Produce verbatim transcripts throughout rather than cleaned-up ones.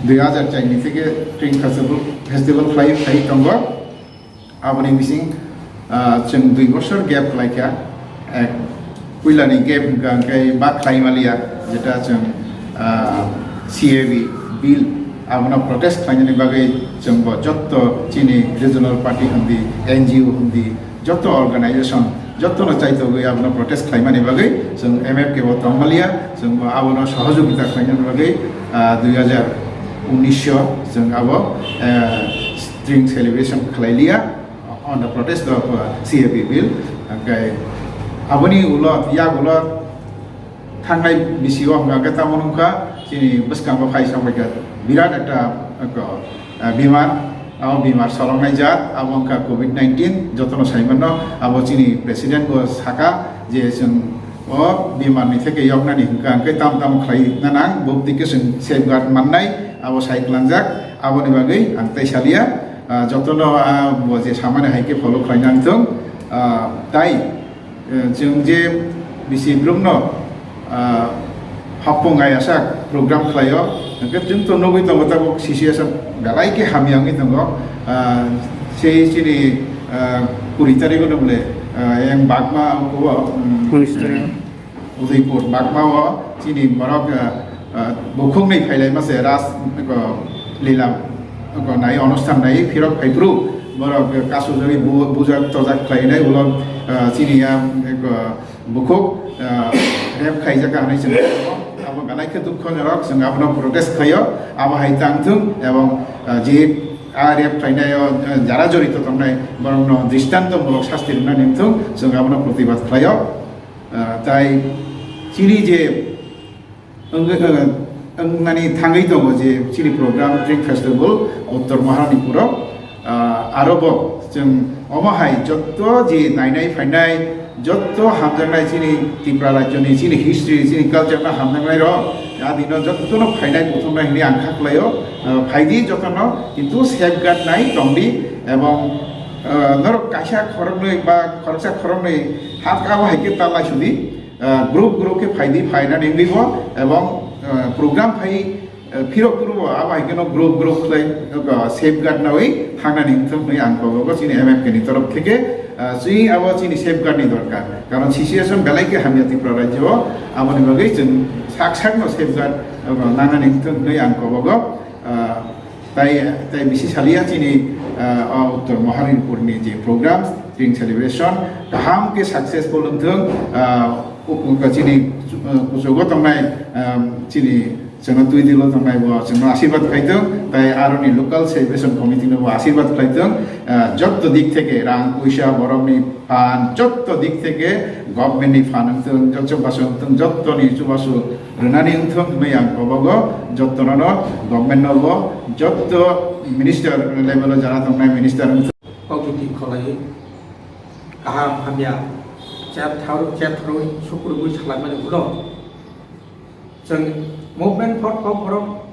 Dui hajar char ni theke Spring Festival, festival khlai, khlai tongo. Aboni bising, ah, chwng dui bosor gap khlaikha. Ek, puilani gap hwnkha hwnkhe ba khlai maliya, jeta chwng, ah, C A B bill abono protest khlainani bagwi chwngbo jotto chini regional party hwndi, N G O hwndi, jotto organization, jottono chaitogwi abono protest khlaimani bagwi chwng M F K bo tongmaliya, chwngbo abono sohojogita khlainani bagwi, ah, dui hajar unis o chwng abo, eh, Spring Celebration khlailiya. On the protest of, uh, C A B bill. Hwnkhe aboni ulo, yak ulo thangnai bisi o hwnkha khe tamo wngkha chini bwskango phai sambai kha birat ekta, uh, bimar, abo bimar solongnai jat, abo wngkha covid nineteen, jotono sai mano, abo chini president bo saka je chwng o bimar ni theke yoknani hwnkha hwnkhe tam tamo khlai na nang, bo twi khe chwng safeguard mannai, abo sai kwlangjak, aboni bagwi ang tei salia. Ah, jotono, ah, bo je samani hai khe follow khlaina wngthung. Ah, tai, eh, chwng je bisi brumno, ah, hapung ayasa program khlaio, hwnkhe chwng to nugwi tongo tabuk situation belai khe hamya wngwi tongo. Ah, sei chini, ah, kuri tarikh no bole, ah, yang bagma ko, um, Udaipur bagmao chini borok, ah, ah, bukhukni phailai mase ras, ko, lila, ko, nai onusthan nai phirok phaiphuru borok kasujagwi bu-, bujak tojak khlainai ulo, ah, chini ya, ko, bukhuk, ah, rape khaijak hinwi chwng abo belai khe dukho jorok chwng abono protest khlaio abo hai tangthung ebong, ah, je a rape khlainai o, ah, jara jorito tongnai borokno dristanto mulok sasti rwna nengthung chwng abono protibad khlaio. Ah, tai chini je wng-, wng-, wngnani thangwi tongo je chini program Spring Festival Uttor Maharanipuro, ah, aro bo chwng omo hai jotto je nainai phainai jotto hamjaknai chini Tripura rajyoni chini history chini culture no hamjaknai rok adino jottono phainai buthumnai hinwi ang kha khlaio. Ah, phaidi jotono kintu safeguard nai tongdi ebong, ah, norok kaisa khoroknwi ba khoroksa khoroknwi hak abo hai khe ta lai sudi. Ah, group group khe phaidi phainani wngwi bo ebong, ah, program phai, ah, phirok phuru bo abo hai kheno group group khlai, ah, safeguard nawi thangnani wngthok hinwi ang kobogo chini M F K ni torof theke, ah, chini abo chini safeguard ni dorkar. Karon situation belai khe hamya Tripura rajyo o, aboni bagwi chwng sak sak no safeguard, ah, nangnani wngthok hinwi ang kobogo. Ah, Tai, tai bisi salia chini, ah, o Uttor Maharanipurni je program, Spring Celebration, kaham khe successful wngthung, ah, u-, u-, chini, ah, kuchugo tongnai, ah, chini chwngno twi dilo tongnai bo chwngno asirwad khlaithung, tai aroni local celebration committee no bo asirwad khlaithung, ah, jotto dik theke rang puisa borokni phan jotto dik theke government ni phan wngthung, jotto chubasu wngthung, jottoni chubasu rwnani wngthung hinwi ang kobogo jottono no government no bo jotto minister level o jara tongnai minister wngthung. Kok biti kholai kaham hamya chat thar chat tharwi sukrubwi salaimani ulo chwng Movement for Kokborok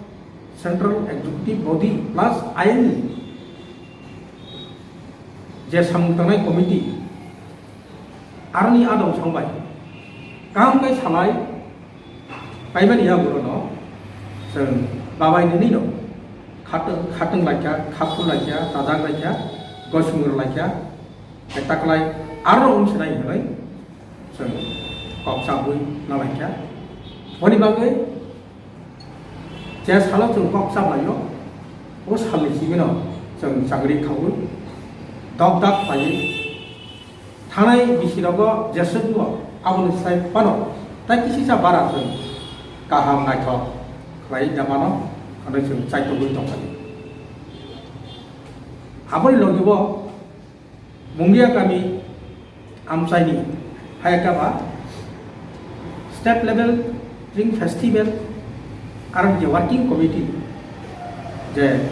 Central Executive Body plus ayang ni je samung tangnai committee aroni adong songbai kaham kai salai paimani ya borok no chwng babai nini no khatwng khatwng laikha khaphu laikha tajak laikha gosmur laikha taklai aro wng sinai hinwi chwng kok sabwi nalaikha boni bagwi. Je salo chwng kok cha blaio, o salni simi no chwng changri khaui dok dak paiwi thanai bisi rogo jeswk no aboni sai phano tai kisi cha bara chwng kaham naithok khlai da mano, hwnwi chwng chaitogwi tongkha. Aboni logi bo Mungia kami amchaini hai khe ba state level Spring Festival aro je working committee je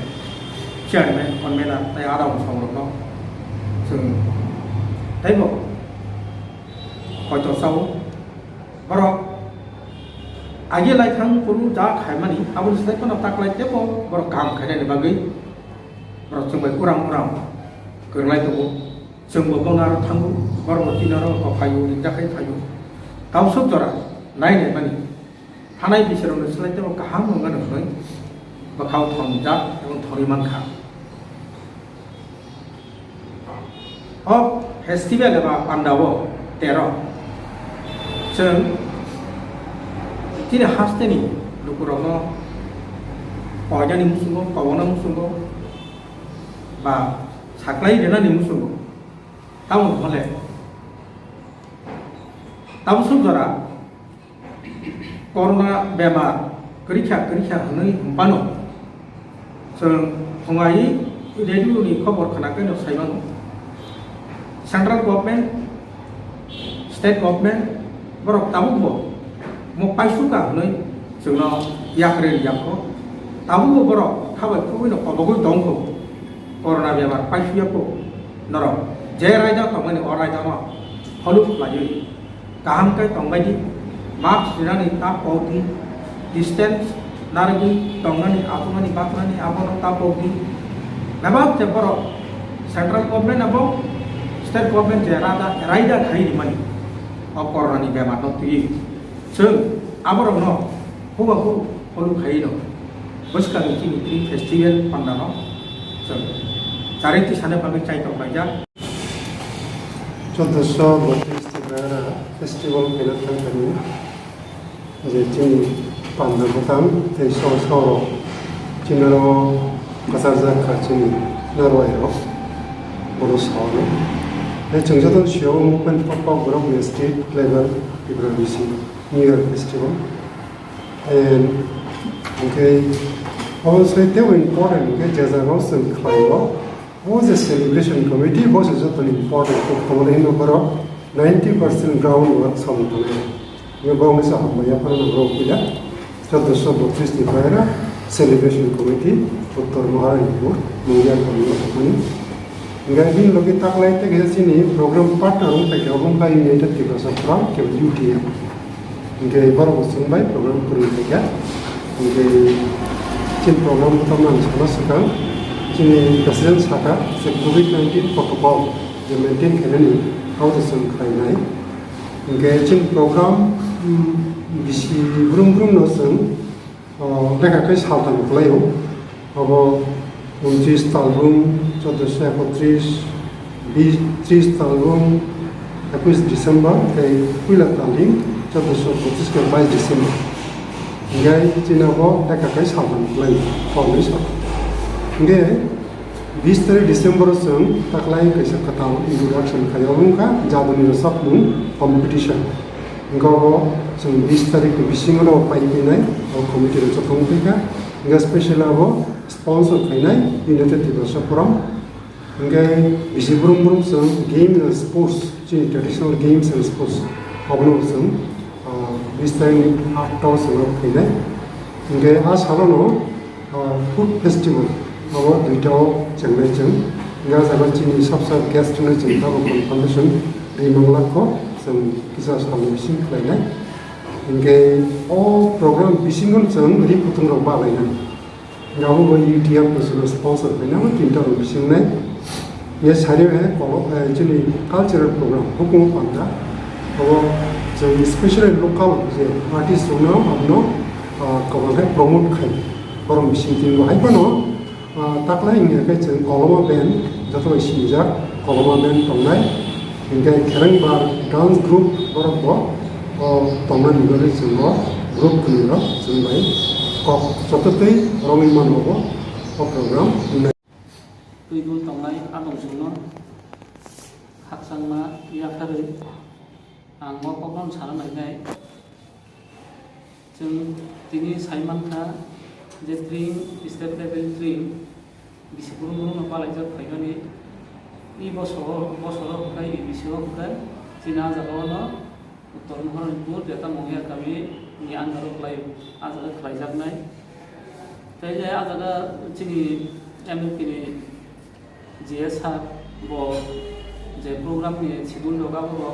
chairman, convener tai adong songrokno chwng teibo koito sao borok agi lai thang phuru ja khaimani aboni sai phano taklai teibo borok kaham khainani bagwi borok chwng bai uram uram kwrwlai tongo. Chwngbo bono aro thango, borokbo tini oro phaio, ringjak khai phaio. Tabuk sok jora nai nai mani thanai bisirokno swlai tebo kaham wngmano hwnwi bwkhao thongjak eba thonwi mankha. O festival eba pandao tero chwng chini hasteni lukurokno koinani muchungo, kobokna muchungo ba saklai rwnani muchungo. Tamoni hole tabuk sok jora corona bemar kwrwikha kwrwikha hwnwi hwnphano chwng phungai radio ni khobor khwnakhai no saimano central government, state government borok tabukbo mo paisukha hwnwi chwngno yakrwi riyakho. Tabukbo borok khabai khugwino kobogwi tongkho. Corona bemar paisuya kho norok je raida tongmani o raida no follow khlaiwi kaham khe tongbai di, mask rinani ta pok di, distance narwgwi tongnani, achuknani, bachnani abono ta pok di. Bebak je borok central government abo state government je raida, raida khai rimani o corona ni bemar no twiwi chwng aborokno hubahu follow khai no bwskangni chini Tring festival pandano chwng charwi tisani bagwi chaitok laijak. Choddoso botris Tiprara festival khaina thangkha je chini panda bwtang tei sor sor chini oro kwchajak kha chini narwai rok bono sao. Tei chwng joto sio movement pok pok borok ni state level Tipra bisi New Year festival. And okay, obo sai teibo important hwnkhe je jagao chwng khlaio. O je celebration committee, bo se jotoni important kok tongmani hino borok ninety percent ground work samung tongo. Hino bo wngkha hambai yaphano borok pila chauddosho botris ni phaira celebration committee Uttor Maharajpur Mungia Kolomno tongmani. Hingke bini loge taklai tei kaisa chini program partner wngkha khe obo wngkha United Tiprasa Forum kebo U T F. Hingke borok bo chwng bai program kwrwi khaikha. Hingke chini program bo tamna ang sana swkang. Chini president sakha je covid nineteen protocol je maintain khainani abo se chwng khlainai. Hingke chini program, mm, bisi brum brum no chwng O, lekha khe saltham kwlaio. Abo untris talbrum, choddoso ekotris, bis, tris talbrum, ekush December, tei puila talni choddoso pochis khe bais December. Hinkhe chini abo lekha khe saltham kwlaio, hwnwi sa. Hinkhe bis tarik December o chwng taklai kaisa kwtal introduction khai, obo wngkha jaduni rwchapmung competition. Hingke abo chwng bis tarik ni bisingo no pai phinai, o committee rok joto wng phaikha. Hingke special abo sponsor khainai United Tiprasa Forum. Hingke bisi brum brum chwng game and sports, chini traditional games and sports, abono chwng, ah, bis tarik ni atta o chwng abo khainai. Hingke a salo no Ah, food festival, abo duita o chengnai chwng. Hingke ah jaga chini sabsa guest no chwng tabuk confirmation ri manglak kho, chwng kisa salni bising khlainai. Hingke o program bisingo chwng ri kutung rok balainai. Hingke abo bo U T F no chwng sponsor khainai, abo tinta rok bisingnai. Ye sari he kolo, eh, chini cultural program hukumu panda. Abo chwng specially local je artist rokno abono, ah, kwbang khe promote khai. Borok bising twi bo hai phano, ah, taklai wngya khe chwng Koloma band joto bai sinijak Koloma band tongnai. Hinkhe Kherengbar dance group borok bo, o, tongnani bagwi chwng o group kwrwi rok chwng bai kok joto twi romwi mano bo o program wngnai. Twi dul tongnai adong chwngno khakchangma yapharwi ang o kokno sana nainai. Chwng tini sai mankha je tring, state level tring bisi brum brumno palaijak phaimani. I bosoro, bosoro hwnkhe, i bisio hwnkhe chini ah jagao no Uttor Maharajpur, Deta Mongia kami ni under o khlai, ah jaga khlaijaknai. Tei je ah jaga chini M L P ni G S sir bo je program ni schedule rok abo bo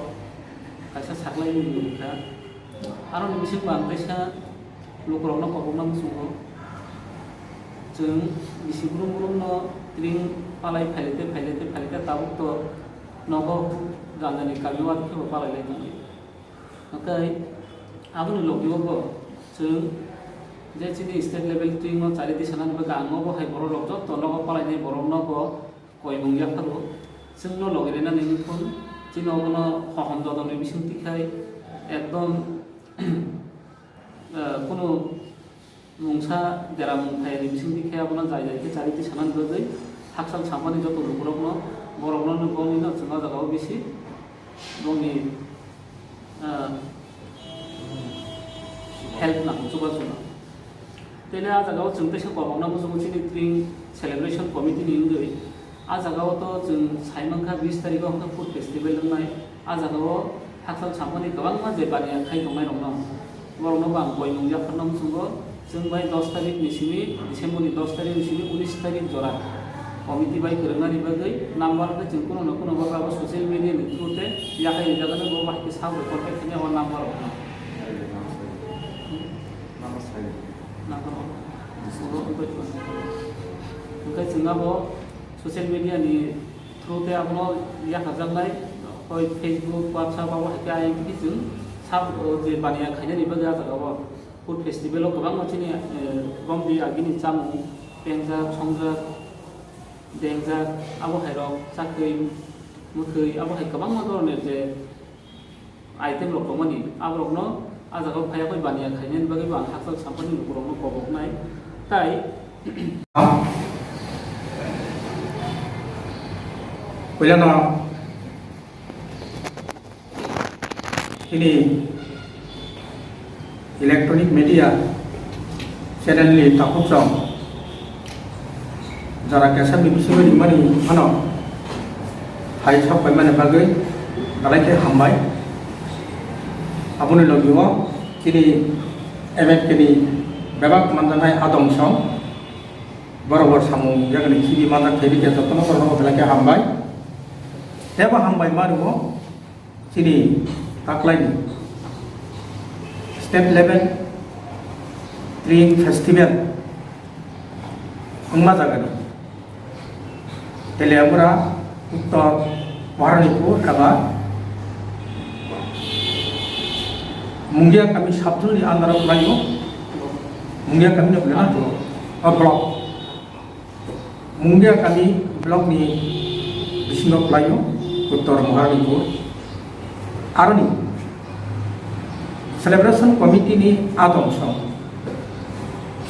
kaisa saklai ni wngkha. Aro ni bising bo ang kaisa lukurokno kobokna muchungo. Chwng bisi brum brumno tring palai phailite, phailite, phailite tabuk to nogo ganjani kami o khe bo palai lai tongdi. Tei aboni logi o bo chwng je chini state level team o chari di sanani bagwi ang nogo hai borok rok joto nogo palai nai borok nogo koimung yapharo chwngno logi rina nini phun chini obono hohom jodoni bising tikhai ekdom eh, kunu mungsa deramung phaiyani bisingtwi khe abono jai jai khe chari twi sanani bagwi hakchal sampani joto lukurokno borokno nukgo wngwi no chwng o jagao bisi bongni ah, help nango chubachu no. Tei le a jagao chwng teisa kobokna muchungo chini tring celebration committee ni wngwi. A jagao to chwng sai mankha bis tarikh o hwnkhe food festival wngnai. A jagao hakchal sampani kwbangma je baniya khai tongnai rokno, borokno bo ang koimung yapharna muchungo. Chwng bai dos tarikh ni simi, December ni dos tarikh ni simi unis tarikh jora committee bai kwrwngnani bagwi number khe chwng kuno no kuno bo abo social media ni through te yakhai rijak, bo bai khe sabo contact khainai o number rokno. Number sai. Number rok. Hwnkhe chwng abo social media ni through te abono yakarjaknai, hoi Facebook, WhatsApp abo hai khe ayang khe chwng sab, o, je baniya khainani bagwi ah jagao food festival o kwbangma chini, eh, bomdi agini chamung pengjak, songjak, dengjak, abo hai rok chakri, mwkhwi, abo hai kwbangma doroner je item rok tongmani, aborokno ah jagao phaiya khe baniya khainani bagwi bo ang hakchal sampani lukurokno koboknai. Tai puilano chini electronic media channel ni takhuk chwng jora kesam ni bisingo rimani phano hai sok paimani bagwi belai khe hambai. Aboni logi o chini M F K ni bebak manjaknai adong song borok bo samung yagani khibi manjak khe rikhe jotono borok no belai khe hambai. Tebo hambai ma rwo. Chini taklaini state level Tring festival wngma jagani Teliamura, Uttor Maharanipur eba Mungia kami sabjuni andaro khlaio. Mungia kami no block, block. Mungia kami block ni bisingo khlaio Uttor Maharanipur. Aroni celebration committee ni adong song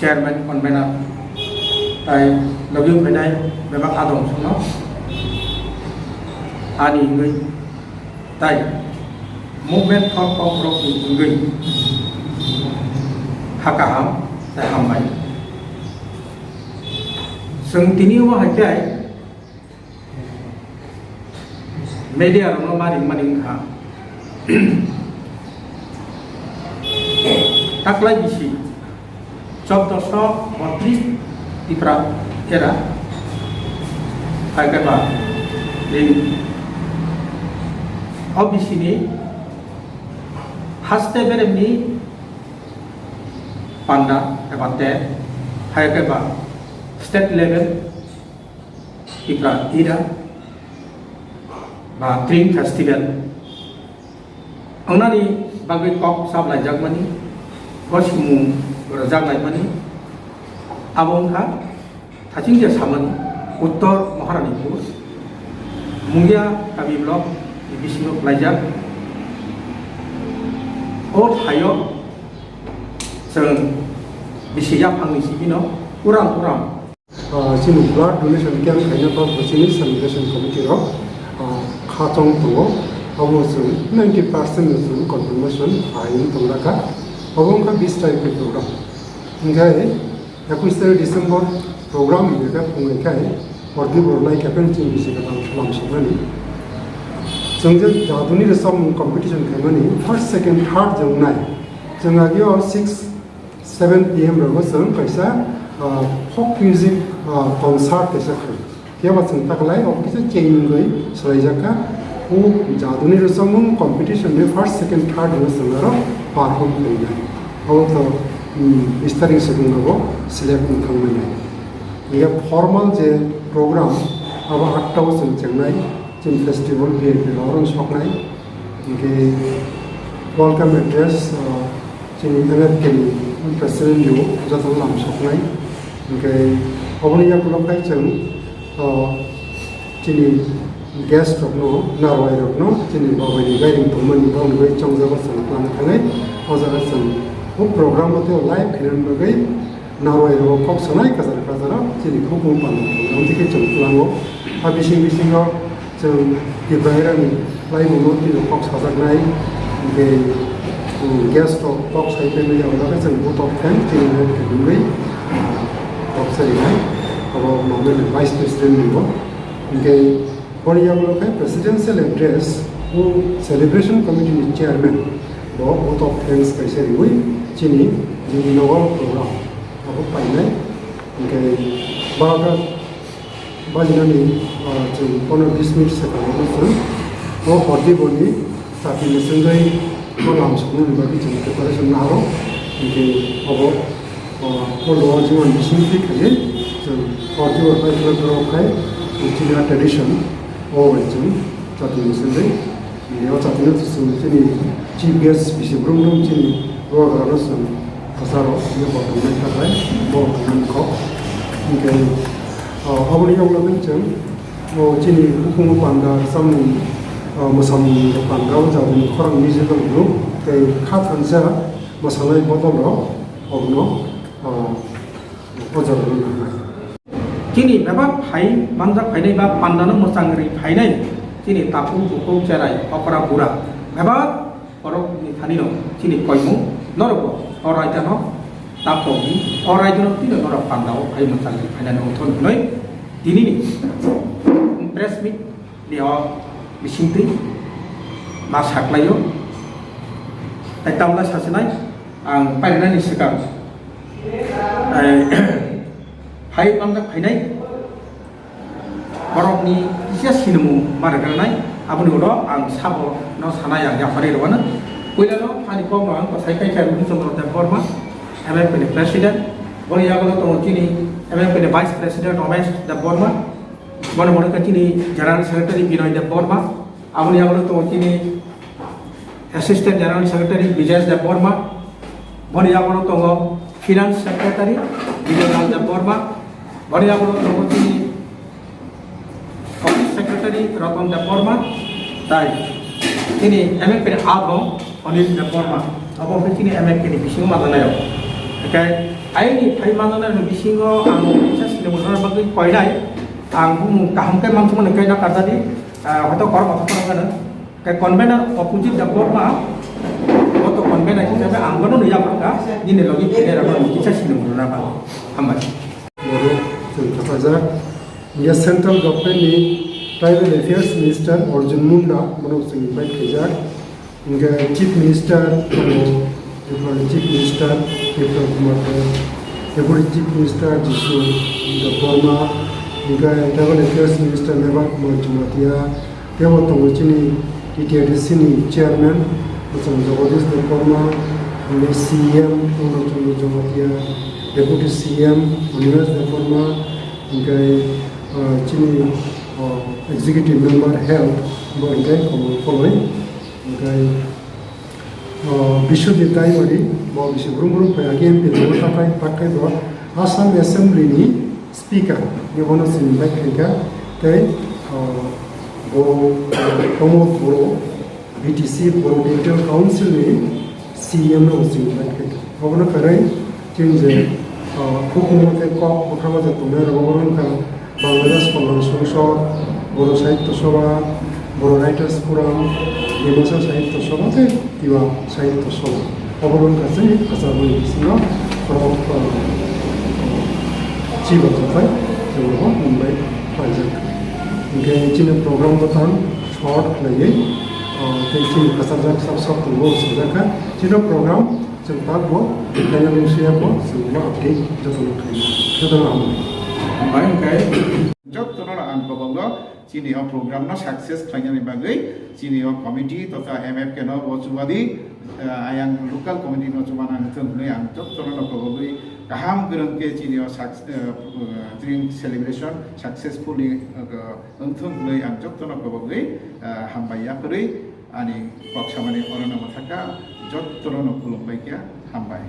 chairman, convener tai logi phainai bebak adong song no ani wngwi tai movement for cockroach ni wngwi ha kaham tai hambai. Chwng tini o hai khe media rokno ma ringmani wngkha. Taklai bisi chobdosho botris Tipra era hai khe ba ring o bisi ni haste beremni panda eba te hai khe ba state level Tipra Ida ba Tring Festival wngnani bagwi kok chaplaijakmani, bo simung rwjaklaimani, abo wngkha thachingya samani Uttor Maharanipur, Mungia Kami Block ni bisingo khlaijak. O thaio chwng bisi yaphangni simi no uram uram Ah, chini blood donation camp khaina bagwi chini celebration committee rok, ah, kha chong tongo. Abo chwng ninety percent no chwng confirmation phai wng tong lakha. Abo wngkha bis tarikh ni program. Hinkhe ekush tarikh December program hinkhe phungai khai Pradip Bornai khe chini bisi kwtal lam sokmani. Chwng je jaduni rwchapmung competition khaimani first, second, third je wngnai. Chwng ageo six seven P M rogo chwng kaisa, ah, folk music, ah, concert kaisa khlai. Phiya ba chwng taklai o kisa change wngwi swlaijakha. O jaduni rwchapmung competition ni first, second, third hwnwi chwng aro perform khlainai. Abo to, um, bis tarikh swkang rogo select wng thangmani. Hinkhe formal je program abo atta o chwng chengnai, chini festival V I P rok oro soknai. Hinkhe Welcome address, uh, chini M F K ni president ni joto lam soknai. Hingke oboni yakulo khai chwng, uh, chini guest rokno, narwai rokno, chini babai ni gairing tongmani bang bai chongjaba chwng plan khanai. O jaga chwng o program o tei live khainani bagwi narwai rok kok sanai kwcharo kwcharo chini khukung panda program tei khe chwng tlango. A bising bisingo chwng Tiprairani khlaimungno tino kok sajaknai, hingke, um, guest rok kok sai phaimani yago khe chwng vote of thanks chini khe kwrwngwi, ah, kok sarinai. Abo mangmani vice president ni bo. Hingke boni yago khe presidential address o celebration committee ni chairman bo vote of thanks kaisa riwi chini jini nogo program abo painai. Hingke barota bajinani, ah, chwng pono bis minute se tongmani chwng o hordi boni chati mwswngwi o lam soknani bagwi chwng preparation naro. Hingke obo, ah, o logo jimon bising twi khaiwi chwng hordi bo bai khwlai borok khai chwng chini a tradition o bai chwng chati mwswngwi. Bini o chati no chwng chini chief guest bisi brum brum chini Roagrano chwng kwcharo bini kothomnai kha khlai bo tongmani kok. Hingke, o, aboni yagulo chwng, o, chini bukhungo panda rwchapmung, o, mwsamung panda o jagani khorang mijil rok tei kha thansa mwsanai bodol rok obono, o, o jagao nangnai. Chini bebak phai manjak phainai ba pandano mwchangri phainai chini takhuk bukhuk cherai okra bura bebak borokni thanino chini koimung norokbo o raidano tapokdi o raidano tino norok pandao phai mwchangri phainani ongthon hwnwi tinini press meet ni o bisingtwi ma saklaio tei tamla sasinai ang painani swkang. Ai, phai manjak phainai borokni kisa sinimung ma rwgranai, aboni ulo ang sabo no sanai ang yaphari rwano. Puilano ani kokno ang kwsai kaitor Ruhun Chandra Debbarma, M F K ni president, boni yagulo tongo chini M F K ni vice president Ramesh Debbarma, boni boni khe chini general secretary Binoy Debbarma, aboni yagulo tongo chini Assistant General Secretary Bijesh Debbarma, boni yagulo tongo Finance Secretary Bijoy Lal Debbarma, boni yagulo tongo chini Office Secretary Ratan Debbarma, tai chini M F K ni abong Anil Debbarma, abo khe chini M F K ni bisingo manjanai rok. Hingke aini phai manjanai rok bisingo ang kisa sinimung rwna bagwi koinai, ang bumung kaham khe mansukmani khe na karjadi, ah, hoito kormo thangkhano. Khe convener opposite Debbarma, bo to convener hisabe ang bono nui yaphang kha, nini logi phai rok no kisa sinimung rwna ba. Hambai. Borok chwng thapajak. India Central Government ni Tribal Affairs Minister Arjun Munda bono chwng invite khaijak. Hingke Chief Minister tongo, Tripura ni Chief Minister Tripura Kumar Deb, Deputy Chief Minister Jisu Debbarma, hingke Tribal Affairs Minister Meval Kumar Jamatia, tei bo tongo chini T T A D C ni chairman, bwswng Jagadish Debbarma, hwnwi C E M Purno Chandra Jamatia, Deputy C E M Animesh Debbarma, hingke, ah, chini, ah, executive member health, bo hingke Komol Koloi, hingke, ah, Biswajit Daimari, bo bisi brum brum phai, age M P tongo, takhai, takhai bo Assam Assembly ni Speaker, ni bono chwng invite khaikha, tei, ah, bo, ah, Pramod Boro, B T C Boro Digital Council ni C E M no chwng invite khaikha. Obono kwrwi chwng je, ah, hukumu tei kok bwkhango je tongnai rok, obo wngkha Bangladesh Kalyan Songsad, Boro Sahitya Sabha, Boro Writers Forum, Dimasa Sahitya Sabha tei Tiwa Sahitya Sabha. Obo wngkha chini kwcharo ni bisingo borok, uh, chiba jotai chwngno mumbai khlaijak. Hingke chini program bo tang short khlaiwi, uh, tei chini kwchajak sab sab tongo swijak kha. Chini program chwng tak bo khaina mungsuya bo chwng bo update jotono khaina. Jotono hambai. Hambai hingke jotono ang kobogo. Chini o program no success khlainani bagwi chini o committee totha M F K no bo chubadi, eh, ayang local committee no chubana wngthung hwnwi ang jotono no kobogwi kaham kwrwng khe chini o suc-, eh, eh, drink celebration successfully, eh, wngthung hwnwi ang jotono kobogwi, eh, hambai yaphurwi. Ani kok samani orono mwthangkha, jotono khulumbai kha, hambai.